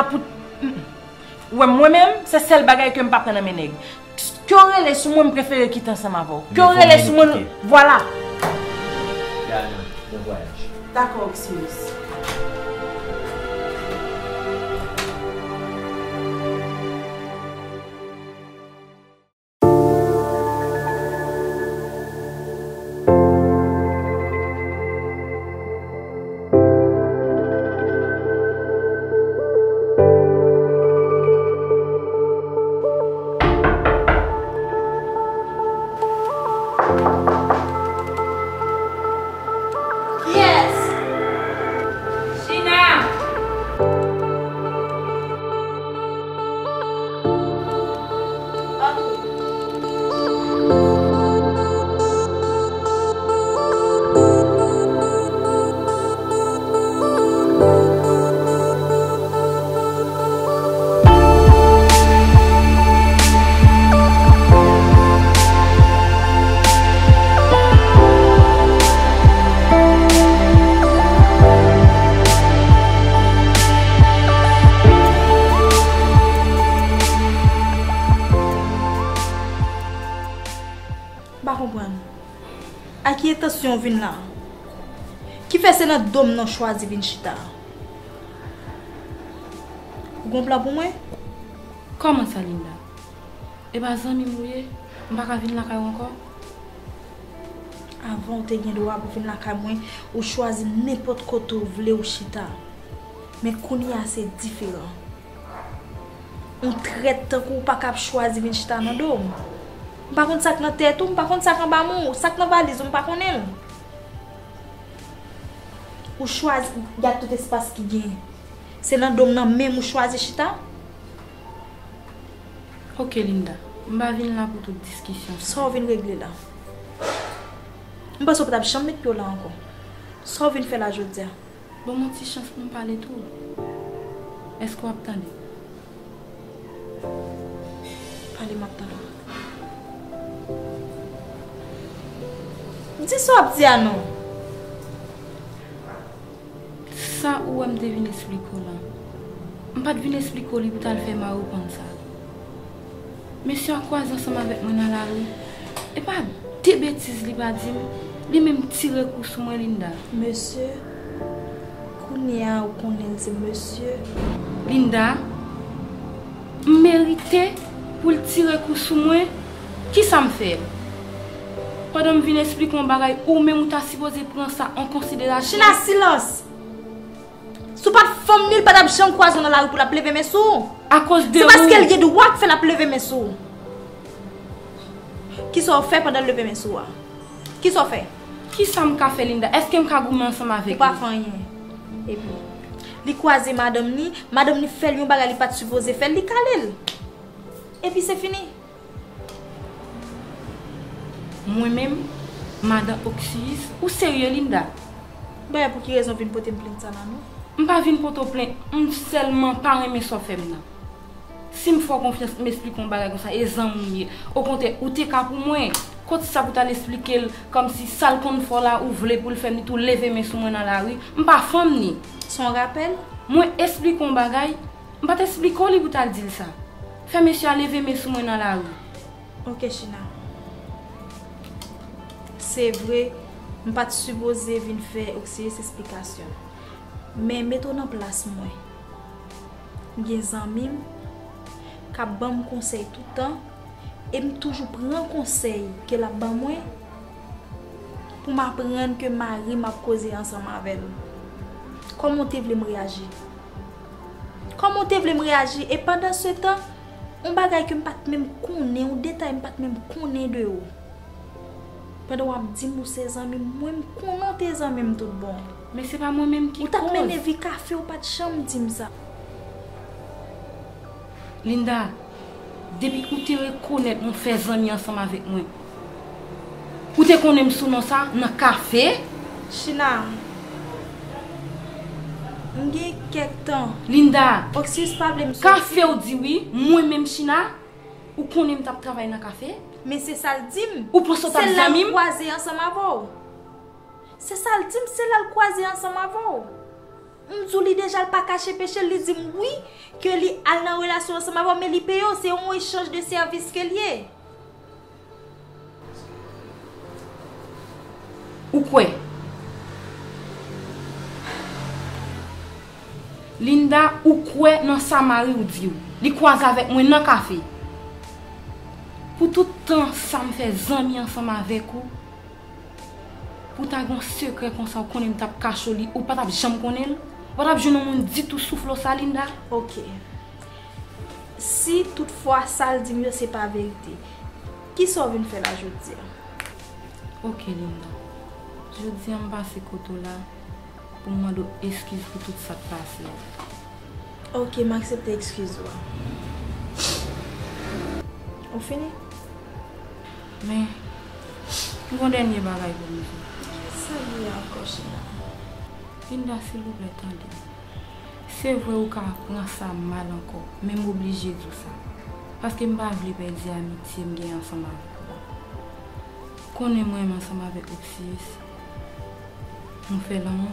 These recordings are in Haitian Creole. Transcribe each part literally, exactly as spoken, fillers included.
Pou, mm, mm. Ou wè, mwen menm, se sèl bagay ke m pa pran nan men nèg. Ke w rele sou mwen, m prefere kite ansanm avè w. Ke w rele sou mwen, vwala. Bon vwayaj. Dakò, Oxius. Kiyès? China! M pa konprann. A ki entansyon w vin la? Ki fè se nan do m nan w chwazi vin chita? Ou gon plan pou mwen? Kòman sa, Linda? E pa zanmi m ou ye? M pa ka vin lakay ou ankò? Avan ou te gen dwa pou vin lakay mwen, ou chwazi nenpòt kote ou vle ou chita. Men kounye a se diferan. Yon trèt tankou w pa ka ap chwazi vin chita nan do m. M pa konn sa k nan tèt ou, m pa konn sa k anba men w, sa k nan valiz ou, m pa konnen l. Ou chwazi, gad tout espas ki gen. Se nan do m nan menm ou chwazi chita? Ok, Linda, m pa vin la pou tout diskisyon sa. Sa w vin regle la? M panse w pa t ap janm met pye w la ankò. Sa w vin fè la jodi a? Ban m yon ti chans pou m pale tou. Èske w ap tande? Pale, m ap tande w. Di sa w ap di a non. Sa ou wè m te vin esplike w la, m pa t vin esplike w li pou t al fè mari w konn sa. Mesye a kwaze ansanm avèk mwen nan lari. E pa de betiz li pa di m, li menm tire kou sou mwen, Linda. Mesye, kounye a ou konnen l se mesye. Linda, m merite pou l tire kou sou mwen? Kisa m fè? Pandan m vin esplike w yon bagay, ou menm ou ta sipoze pran sa an konsiderasyon. China, silans! Si w pa t fanm ni, l pa t ap janm kwaze w nan lari pou l ap leve men sou ou. Akoz de ou. Se paske l gen dwa k fè l ap leve men sou ou. Kisa w fè pandan l leve men sou ou a? Kisa w fè? Kisa m ka fè, Linda? Èske m ka goumen ansanm avèk li? Ou pa fè anyen. Epi, li kwaze madanm ni, madanm ni fè l yon bagay li pa t sipoze fè l, li kale l. Epi se fini. Mwen menm, madan Oksiyis, ou serye, Linda? Dayè, pou ki rezon w vin pote m plent sa la, non? M pa vin pote w plent, m sèlman pa renmen sa w fè m nan. Si m fè w konfyans, m esplike w yon bagay konsa, e zanmi w m ye. Okontrè, ou te ka pou mwen. Kot sa pou t al esplike l, kòmsi sa l konn fè w la, ou vle pou l fè m li tou, leve men sou mwen nan lari? M pa fanm ni. Se yon rapèl? Mwen esplike w yon bagay, m pa t esplike w li pou t al di l sa. Fè mesye a leve men sou mwen nan lari. Ok, China. Se vre, m pa t sipoze vin fè Oksiyis esplikasyon. Men mete w nan plas mwen. M gen zanmi m k ap ban m konsèy tout tan, e m toujou pran konsèy ke l ap ban mwen pou m aprann ke mari m ap koze ansanm avè l. Kòman w te vle m reyaji? Kòman w te vle m reyaji? E pandan se tan, yon bagay ke m pa t menm konnen, yon detay m pa t menm konnen de ou. Pandan w ap di m ou se zanmi m, mwen m konnen w te zanmi m tout bon. Men se pa mwen menm ki koz. Ou t ap mennen vi kafe, ou pa t janm di m sa. Linda, depi ou te rekonèt nou fè zanmi ansanm avèk mwen, ou te konnen m sou non sa nan kafe? China, m gen kèk tan. Linda, Oksiyis pa vle m soti. Kafe w di wi, mwen menm China, ou konnen m t ap travay nan kafe? Men se sa l di m. Ou panse w t ap zanmi m? Se la l kwaze ansanm avè w. Se sa l di m, se la l kwaze ansanm avè w. M di w li deja l pa kache peche l, li di m wi, ke li al nan relasyon ansanm avè w, men li peye w, se yon echanj de sèvis ke l ye. Ou kwè? Linda, ou kwè nan sa mari w di w? Li kwaze avèk mwen nan kafe. Pou tout tan sa m fè zanmi ansanm avèk ou, pou ta gen yon sekrè konsa, ou konnen m t ap kache w li, ou pa t ap janm konnen l? Ou pa t ap jwenn yon moun ditou soufle w sa, Linda? Ok. Si toutfwa sa l di m yo se pa verite, kisa w vin fè la jodi a? Ok, Linda. Jodi a m pase kote w la pou m mande w eskiz pou tout sa k pase a. Ok, m aksepte eskiz ou a. Ou fini? Men, m gon dènye bagay pou m di. Sa l ye ankò, China? Linda, silvouplè, tande m. Se vre ou ka pran sa mal ankò, men m oblije di w sa. Paske m pa vle pèdi amitye m gen ansanm avèk ou a. Konnen mwen menm ansanm avèk Oksiyis, nou fè lanmou.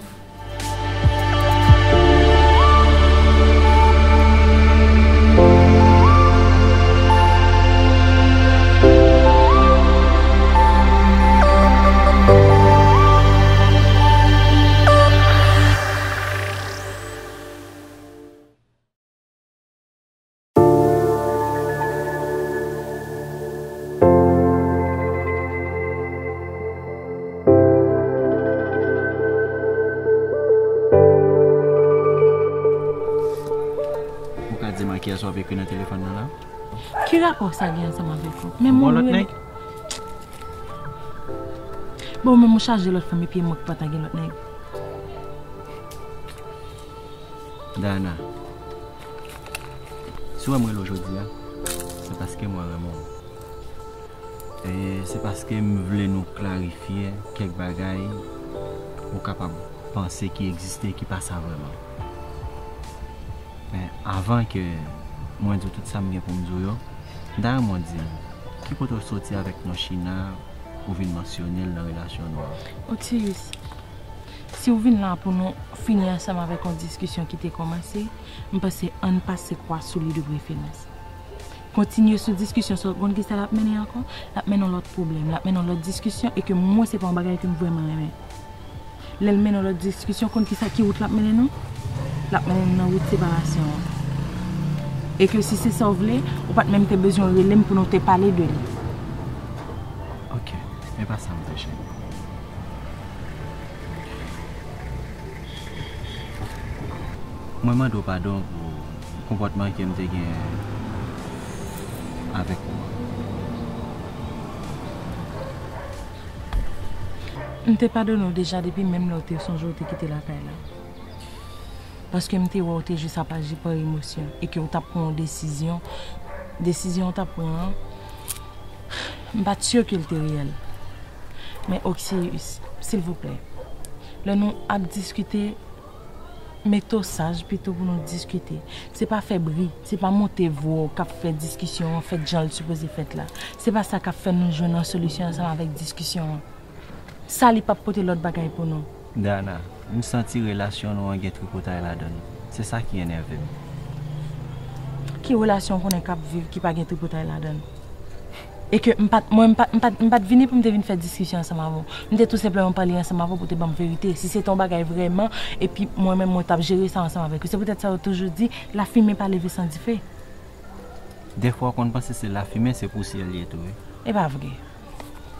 Ou ka di m a kiyès w ap ekri nan telefòn nan la? Ki rapò sa gen ansanm avèk ou? Men bon, lòt nèg. Bon, men mwen chaje lòt fanm epi e mwen k pa ta gen lòt nèg. Dana, si w wè m rele w jodi a, se paske mwen renmen w. E se paske m vle nou klarifye kèk bagay ou kapab panse ki egziste ki pa sa vrèman. Men avan ke mwen di w tout sa m gen pou m di w yo, m ta renmen w di m ki kote w soti avèk non China ou vin mansyone l nan relasyon nou an. Oksiyis, si w vin la pou nou fini ansanm avèk yon diskisyon ki te kòmanse, m panse ann pase kwa sou li de preferans. Kontinye sou diskisyon sa, w konn kisa l ap mennen ankò? L ap mennen yon lòt pwoblèm, l ap mennen yon lòt diskisyon, e ke mwen se pa yon bagay ke m vrèman renmen. Lè l mennen yon lòt diskisyon, konn kisa ki wout l ap mennen nou? L ap mennen nou nan wout separasyon an. E ke si se sa w vle, ou pa t menm te bezwen rele m pou nou te pale de li. Ok, e pa sa m vle, cheri. Mwen mande w padon pou konpòtman ke m te gen avèk ou an. M te padone w deja depi menm lè w te sonje w te kite lakay la. Paske m te wè w te jis ap aji pa emosyon e ke w t ap pran yon desizyon. Desizyon w t ap pran an, m pa t si ke l te reyèl. Men Oksiyis, silvouplè, lè nou ap diskite, mete w saj pito pou nou diskite. Se pa fè bri, se pa monte vwa w k ap fè diskisyon an fèt jan l sipoze fèt la. Se pa sa k ap fè nou jwenn yon solisyon ansanm avèk diskisyon an. Sa li p ap pote lòt bagay pou nou. Dana, m santi relasyon nou an gen tripotay ladan l. Se sa ki enève m. Ki relasyon w konnen k ap viv ki pa gen tripotay ladan l? E ke m pa t, mwen, m pa, m pa, m pa t vini pou m te vin fè diskisyon ansanm avè w. M te tou senpleman pale ansanm avè w pou w te ban m verite. Si se te yon bagay vrèman, epi mwen menm mwen t ap jere sa ansanm avèk ou. Se poutèt sa yo toujou di, lafimen pa leve san dife. Dèfwa w konn panse se lafimen, se pousyè l ye tou, wi. E pa vre.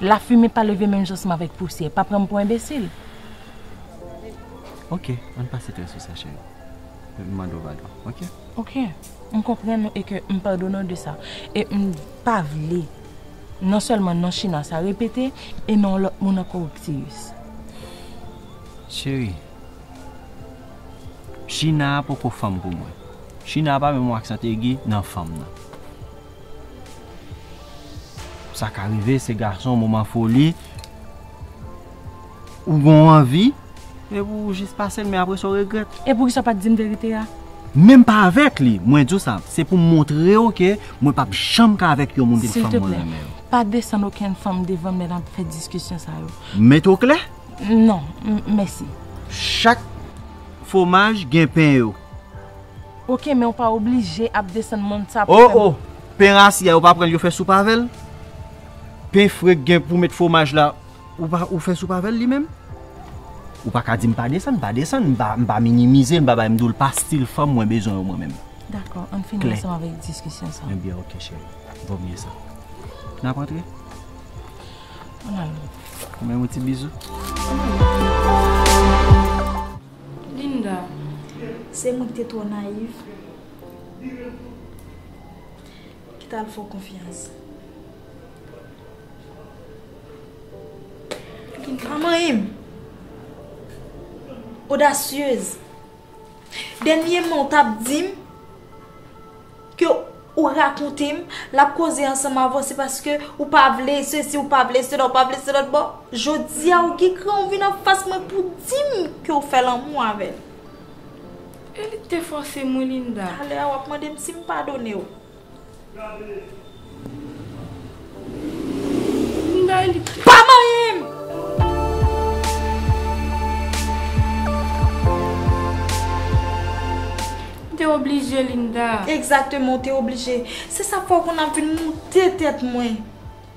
Lafimen pa leve menm jan ansanm avèk pousyè. Pa pran m pou enbesil. Ok, ann pa sitre sou sa, cheri. M mande w padon, ok? Ok. M konprann ou e ke m padone w de sa. E m pa vle non sèlman non China sa repete, e non lòt moun ankò Oksiyis. Cheri, China a poko fanm pou mwen. China a pa menm yon aksan egi nan fanm nan. Sa ka rive, se gason, moman foli. Ou gon anvi, epi ou jis pase l, men apre sa w regrèt. E poukisa w pa t di m verite a? Menm pa avèk li, mwen di w sa, se pou m montre w ke mwen p ap janm ka avèk yon moun ki fanm mwen renmen yo. Silteplè, pa desann okenn fanm devan m lè n ap fè diskisyon sa yo. Mete w klè? Non, m-, mèsi. Chak Fwomaj, gen pen yo. Oke, men w pa oblije ap desann mòn sa pou Oh, fè m oh! Pen rasi a, yo pa pran l, yo fè soup avè l? Pen fre k gen pou met fwomaj la, ou pa, ou fè soup avè l li menm? Ou pa ka di m pa desann, pa desann, m pa, m pa minimize l, m pa bay, m di w l pa stil fanm mwen bezwen yo mwen menm. Dakò, ann fini Klè. Ansanm avèk diskisyon sa. Ebyen, oke, cheri. Vò mye sa. N ap antre? Ann al. Ou menm yon ti bizou? Linda. Se mwen ki te twò nayiv. Ki t al fè w konfyans. Lin pa manyen m. Odasyez. Dènyèman, w t ap di m ke ou rakonte m, l ap koze ansanm avè w, se paske ou pa vle sesi, ou pa vle sela, ou pa vle sela. Bon, jodi a, ou gen kran, ou vin anfas mwen pou di m ke w fè lanmou avè l. E li te fòse m, wi, Linda. Talè a, w ap mande m si m padone w. Linda, li te Pa manyen m! M te oblije, Linda. Egzakteman, w te oblije. Se sa k fè w konn ap vin moute tèt mwen.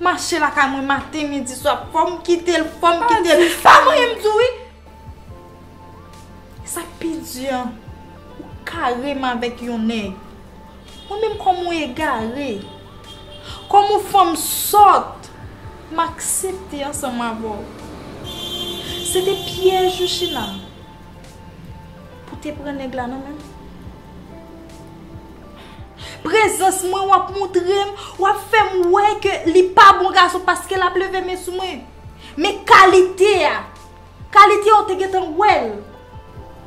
Mache lakay mwen maten, midi, swa. Fò m kite l, fò m kite l. Pa manyen m di w wi. Sa k pi di an, ou kare m avèk yon nèg. Mwen menm kòm yon egare, kòm yon fanm sòt, m aksepte ansanm avè w. Se te pyèj ou, China, pou te pran nèg la nan men m. Prezans mwen, w ap moutre m, w ap fè m wè ke li pa bon gason paske l ap leve men sou mwen. Men kalite a, kalite a w te gentan wè l.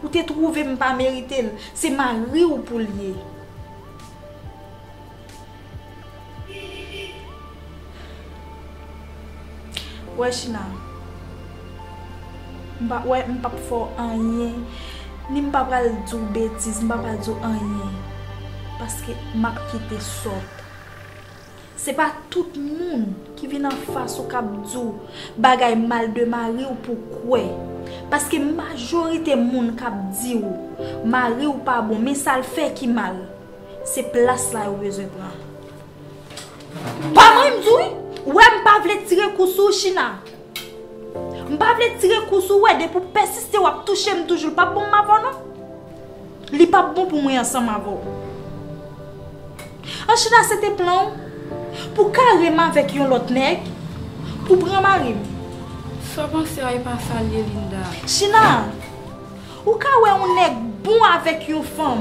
Ou te twouve m pa merite l. Se mari w pou l ye. Wè, China, m pa, wè, m p ap fè w anyen, ni m pa pral di w betiz, m pa pral di w anyen, paske m ap kite sòt. Se pa tout moun ki vin anfas ou k ap di w bagay mal de mari w pou w kwè, paske majorite moun k ap di w mari w pa bon, men sa l fè ki mal, se plas la yo bezwen pran. Pa manyen m di w wi. Ou wè m pa vle tire kou sou w, China. M pa vle tire kou sou w, wè, depi w pèsiste w ap touche m toujou, l p ap bon m avè w non. Li p ap bon pou mwen ansanm avè w. An, China, se te plan w pou kare m avèk yon lòt nèg, pou pran mari m. Sa w panse a, e pa sa l ye, Linda. China, ou ka wè yon nèg bon avèk yon fanm,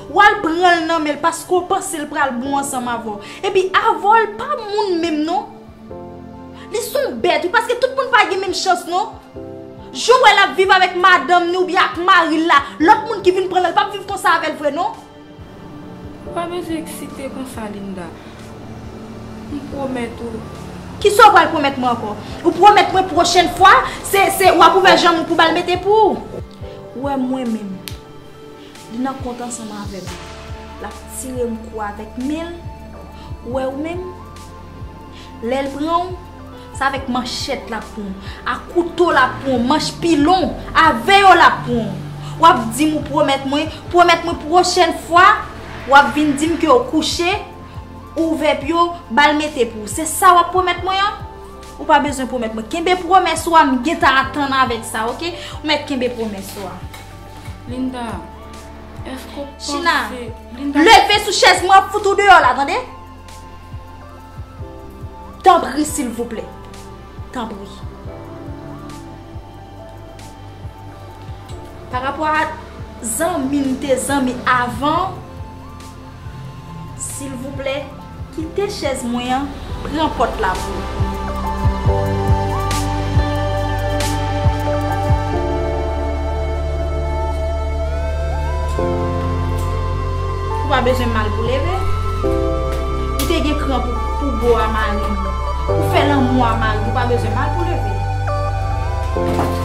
w al pran l nan men l paske w panse l pral bon ansanm avè w. Epi avè w, l pa moun menm non. Li se yon bèt, wi, paske tout moun pa gen menm chans non. Jan w wè l ap viv avèk madanm ni oubyen ak mari l la, lòt moun ki vin pran l, l p ap viv konsa avè l vre non. Ou pa bezwen eksite konsa, Linda. M pwomèt ou. Kisa w pral pwomèt mwen ankò? Ou pwomèt mwen pwochèn fwa, se, se, w ap ouvè janm ou pou ba l mete pou ou. Ou wè mwen menm, li nan kont ansanm avè m. L ap tire m kou avèk men l. Ou wè ou menm, lè l pran w, se avèk manchèt l ap pran w, ak kouto l ap pran w, manch pilon, a veyo l ap pran w. W ap di m ou pwomèt mwen, pwomèt mwen pwochèn fwa, w ap vin di m ke w kouche, ou ouvè pye w, ba l mete pou w. Se sa w ap pwomèt mwen an? Ou pa bezwen pwomèt mwen. Kenbe pwomès ou a, m gentan atann avèk sa, oke? Ou mèt kenbe pwomès ou a. Linda, èske w China, panse, Linda, leve sou chèz mwen, w ap fout ou deyò la, tande? Tanpri, silvouplè. Tanpri. Pa rapò a zanmi n te zanmi avan, silvouplè, kite chèz mwen an, pran pòt la pou ou. Ou pa bezwen mal pou leve. Ou te gen kran pou, pou bo a mari w. Pou fè lanmou a mari w, ou pa bezwen mal pou leve.